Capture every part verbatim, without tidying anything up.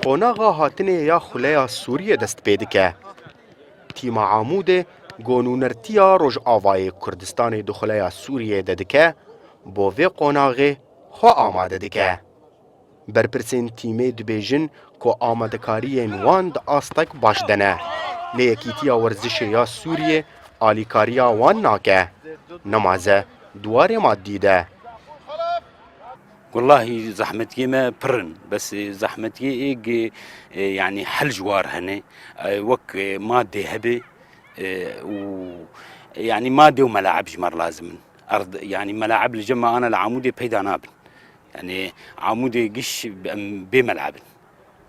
Qonaxa hatinê ya xuleya Sûriyê dest pê dike. Tîma Amûdê gonûnertiya Rojavayê Kurdistanê di xuleya Sûriyê de dike, bo vê qonaxê xwe amade dike. Berpirsên tîmê dibêjin ku amadekariyên wan di astek baş de ne. Lê Yekîtiya Werzişê ya Sûriyê alîkariya wan nake. Nemaze di warê madî de. Wellahî zehmetiyê me pir in. Bes, e, zehmetiyê êk, e, yanî hel ji war hene. E, wek, e, madê hebe, e, û, yanî madê û melaib ji me re lazim in. Erd, yanî melaib li cem me ana li Amûdê peyda nabin. Yanî Amûdê giş em bê melaib in.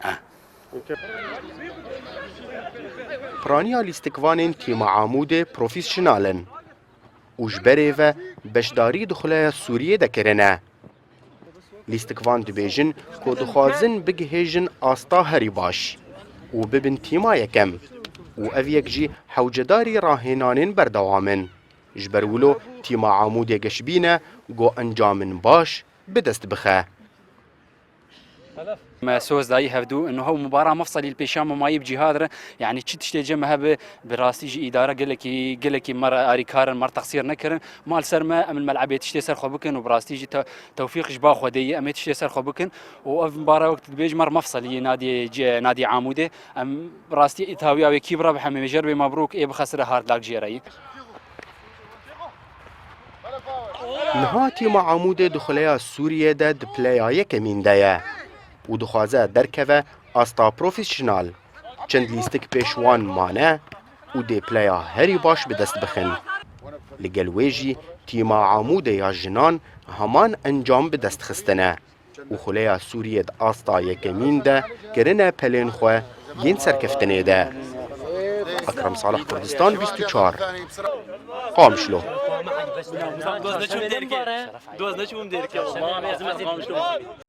Ah. Piraniya lîstikvanên tîma Amûdê profesyonel in û ji berê ve beşdarî di xuleya Sûriyê de kirine. Lîstikvan dibêjin ku dixwazin bigihêjin asta herî baş û bibin tîma yekem û ev yek jî hewcedarî rahênanên berdewam in. Ji ber wilo tîma Amûdê geşbîn e ku encamên baş bi dest bixe. Me soz dayî hevdû. Niha û mubara mefselî li pêşiya me mayî bi cîhad re. Yanî çi tiştê cem hebe bi rastî jî îdare gelekî, gelekî me re arîkar in, me re texsîr nekirin. Ma li ser me em li melebê tiştê ser xwe bikin û bi rastî jî te-, tewfîq ji ba Xwedê ye. Em ê tiştê ser xwe bikin û ev mubara wek tu dibêj me re mefselî yê nadî, nadî Amûdê. Em bi rastî îtawiya wê kî bira bi hemê mêjer bê mebrûk ê bixesire hard lak jê re yî. Niha tîma Amûdê di xuleya Sûriyê de di pileya yekemîn de ye û dixwaze derkeve asta profesyonel. Çend lîstik pêş wan mane û dê pileya herî baş bi dest bixin. Li gel wê jî tîma Amûdê ya jinan heman encam bi dest xistine û xuleya Sûriyê di asta yekemîn de kirine pelên xwe yên serkeftinê de. Ekrem Salih, Kurdistan bîst û çar, Qamişlo.